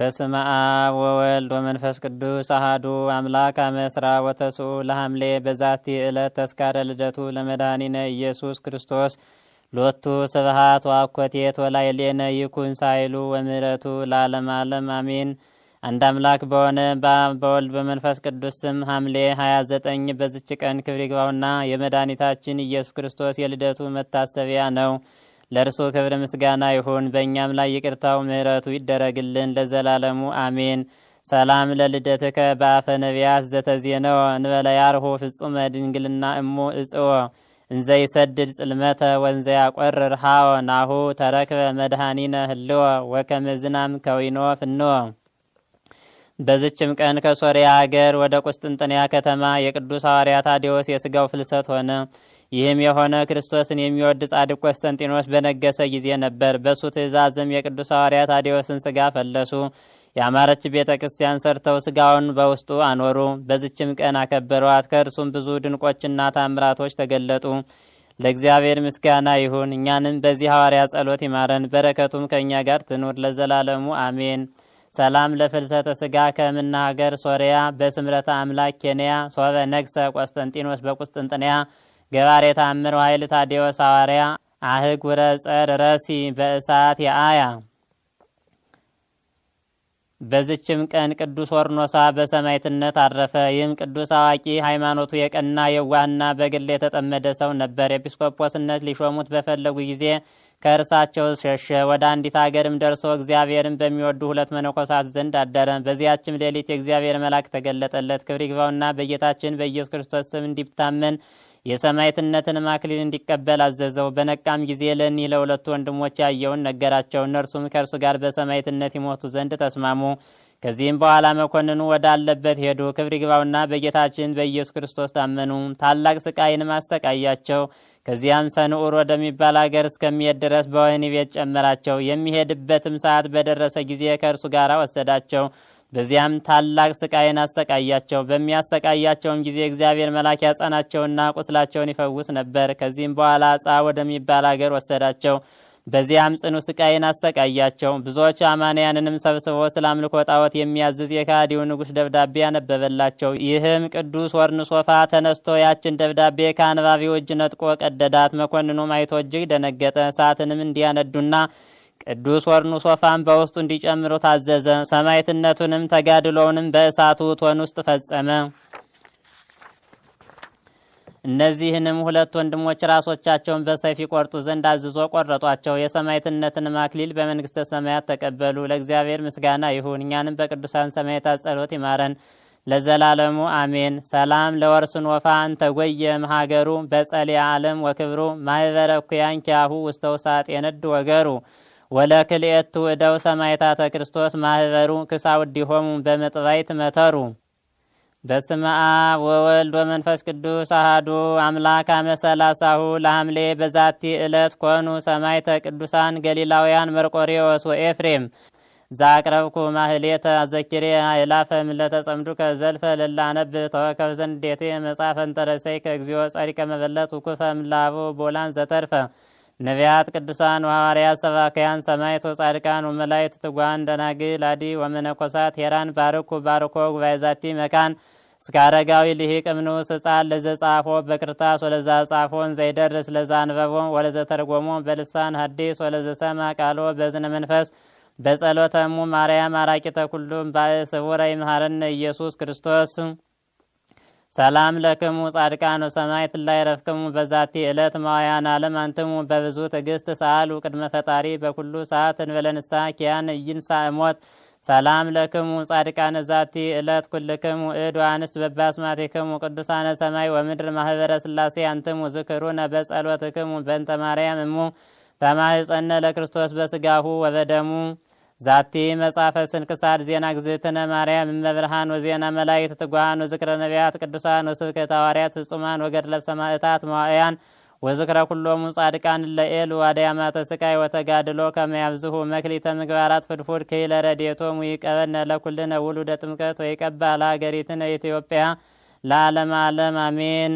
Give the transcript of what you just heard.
በስመ አብ ወወልድ ወመንፈስ ቅዱስ አሐዱ አምላክ። አመ እስራ ወተስዑ ለሐምሌ በዛቲ ዕለት ተስካረ ልደቱ ለመድኃኒነ ኢየሱስ ክርስቶስ ሎቱ ስብሐት ወአኮቴት ወላዕሌነ ይኩን ሳይሉ ወምህረቱ ለዓለመ ዓለም አሜን። አንድ አምላክ በሆነ በአብ በወልድ በመንፈስ ቅዱስ ስም ሐምሌ 29 በዝች ቀን ክብር ይግባውና የመድኃኒታችን ኢየሱስ ክርስቶስ የልደቱ መታሰቢያ ነው። ለእርሱ ክብር ምስጋና ይሁን፣ በእኛም ላይ ይቅርታው ምሕረቱ ይደረግልን ለዘላለሙ አሜን። ሰላም ለልደትከ በአፈ ነቢያት ዘተዜነወ እንበለ ያርሁ ፍጹመ ድንግልና እሙ እጽወ እንዘ ይሰድድ ጽልመተ ወንዘ ያቆርር ሃወ ናሁ ተረክበ መድኃኒነ ህልወ ወከመ ዝናም ከዊኖ ፍንወ። በዝችም ቀን ከሶርያ አገር ወደ ቁስጥንጥንያ ከተማ የቅዱስ ሐዋርያ ታዴዎስ የስጋው ፍልሰት ሆነ። ይህም የሆነ ክርስቶስን የሚወድ ጻድቅ ቆስጠንጢኖስ በነገሰ ጊዜ ነበር። በሱ ትእዛዝም የቅዱስ ሐዋርያ ታዴዎስን ስጋ ፈለሱ። ያማረች ቤተ ክርስቲያን ሰርተው ስጋውን በውስጡ አኖሩ። በዝችም ቀን አከበሯት። ከእርሱም ብዙ ድንቆችና ታምራቶች ተገለጡ። ለእግዚአብሔር ምስጋና ይሁን። እኛንም በዚህ ሐዋርያ ጸሎት ይማረን፣ በረከቱም ከእኛ ጋር ትኑር ለዘላለሙ አሜን። ሰላም ለፍልሰተ ስጋ ከምና ሀገር ሶርያ በስምረተ አምላክ ኬንያ ሶበ ነግሰ ቆስጠንጢኖስ በቁስጥንጥንያ ገባሬ ተአምር ኃይል ታዴዎስ ሐዋርያ አህጉረ ጸር ረሲ በእሳት የአያ። በዝችም ቀን ቅዱስ ወርኖሳ በሰማዕትነት አረፈ። ይህም ቅዱስ አዋቂ ሃይማኖቱ የቀና የዋህና በግል የተጠመደ ሰው ነበር። ኤጲስቆጶስነት ሊሾሙት በፈለጉ ጊዜ ከእርሳቸው ሸሸ። ወደ አንዲት አገርም ደርሶ እግዚአብሔርን በሚወዱ ሁለት መነኮሳት ዘንድ አደረ። በዚያችም ሌሊት የእግዚአብሔር መልአክ ተገለጠለት። ክብር ይግባውና በጌታችን በኢየሱስ ክርስቶስ ስም እንዲታመን የሰማዕትነትን አክሊል እንዲቀበል አዘዘው። በነቃም ጊዜ ለእኒህ ለሁለቱ ወንድሞች ያየውን ነገራቸው። እነርሱም ከእርሱ ጋር በሰማዕትነት ይሞቱ ዘንድ ተስማሙ። ከዚህም በኋላ መኮንኑ ወዳለበት ሄዱ። ክብር ይግባውና በጌታችን በኢየሱስ ክርስቶስ ታመኑ። ታላቅ ስቃይንም አሰቃያቸው። ከዚያም ሰንዑር ወደሚባል አገር እስከሚሄድ ድረስ በወህኒ ቤት ጨመራቸው። የሚሄድበትም ሰዓት በደረሰ ጊዜ ከእርሱ ጋር ወሰዳቸው። በዚያም ታላቅ ስቃይን አሰቃያቸው። በሚያሰቃያቸውም ጊዜ እግዚአብሔር መልአክ ያጸናቸውና ቁስላቸውን ይፈውስ ነበር። ከዚህም በኋላ ጻ ወደሚባል አገር ወሰዳቸው። በዚያም ጽኑ ስቃይን አሰቃያቸው። ብዙዎች አማንያንንም ሰብስቦ ስለ አምልኮ ጣዖት የሚያዝዝ የከሃዲው ንጉሥ ደብዳቤ ያነበበላቸው። ይህም ቅዱስ ወርንሶፋ ተነስቶ ያችን ደብዳቤ ከአንባቢው እጅ ነጥቆ ቀደዳት። መኮንኑም አይቶ እጅግ ደነገጠ። እሳትንም እንዲያነዱና ቅዱስ ወርንሶፋን በውስጡ እንዲጨምሩ ታዘዘ። ሰማዕትነቱንም ተጋድሎውንም በእሳቱ እቶን ውስጥ ፈጸመ። እነዚህንም ሁለት ወንድሞች ራሶቻቸውን በሰይፍ ይቆርጡ ዘንድ አዝዞ ቆረጧቸው። የሰማዕትነትንም አክሊል በመንግስተ ሰማያት ተቀበሉ። ለእግዚአብሔር ምስጋና ይሁን፣ እኛንም በቅዱሳን ሰማዕታት ጸሎት ይማረን ለዘላለሙ አሜን። ሰላም ለወርስኖፋ እንተጎየ እምሀገሩ በጸሊአ ዓለም ወክብሩ ማህበረ እኩያን ኪያሁ ውስተ ውሳጥ የነድ ወገሩ ወለክልኤቱ እደው ሰማዕታተ ክርስቶስ ማህበሩ ክሳውዲሆሙ በምጥባይት መተሩ። በስመ አብ ወወልድ ወመንፈስ ቅዱስ አሐዱ አምላክ። አመ ሰላሳሁ ለሐምሌ በዛቲ ዕለት ኮኑ ሰማዕተ ቅዱሳን ገሊላውያን መርቆሬዎስ ወኤፍሬም። ዛቅረብኩ ማህሌተ አዘኪሬ አእላፈ ምለተ ጸምዱከ ዘልፈ ለላነብ ተወከፍ ዘንዴቴ መጽሐፈ እንተረሰይከ እግዚኦ ጸሪቀ መበለት ውኩፈ ምላቡ ቦላን ዘተርፈ ነቢያት ቅዱሳን ወሐዋርያት ሰባክያን ሰማዕት ወጻድቃን ወመላእክት ትጉሃን ደናግል አዲ ወመነኮሳት ሄራን ባርኩ ባርኮ ጉባኤ ዛቲ መካን እስከ አረጋዊ ልሂቅ እምንዑስ ሕፃን ለዘጻፎ በክርታስ ወለዛ ጻፎን ዘይደርስ ለዛ አንበቦ ወለዘ ተርጎሞ በልሳን ሐዲስ ወለዘሰማ ቃሎ በዝነ መንፈስ በጸሎተሙ ማርያም አራቂተ ኩሉም ባእ ስቡረ ይምሃረነ ኢየሱስ ክርስቶስ። ሰላም ለክሙ ጻድቃን ወሰማዕት ላይ ረፍክሙ በዛቲ ዕለት መዋያን ዓለም አንትሙ በብዙ ትዕግስት ሰአሉ ቅድመ ፈጣሪ በኩሉ ሰዓት እንበለ ንስሐ ኪያን ኢይንሣእ ሞት። ሰላም ለክሙ ጻድቃነ ዛቲ ዕለት ኩልክሙ እድ ወአንስት በባስማቲክሙ ቅዱሳነ ሰማይ ወምድር ማህበረ ሥላሴ አንትሙ ዝክሩነ በጸሎትክሙ በእንተ ማርያም እሙ ተማህፀነ ለክርስቶስ በስጋሁ ወበደሙ። ዛቲ መጽሐፈ ስንክሳር ዜና እግዝእትነ ማርያም እመብርሃን ወዜና መላእክት ትጉሃን ወዝክረ ነቢያት ቅዱሳን ወስብከተ ሐዋርያት ፍጹማን ወገድለ ሰማዕታት መዋዕያን ወዝክረ ኩሎሙ ጻድቃን ለኤል ዋድያማተ ስቃይ ወተጋድሎ ከመ ያብዝሁ መክሊተ ምግባራት ፍድፉድ ክይለ ረድኤቶሙ ይቀበነ ለኩልነ ውሉደ ጥምቀት ወይቀባ ለሀገሪትነ ኢትዮጵያ ለዓለመ ዓለም አሜን።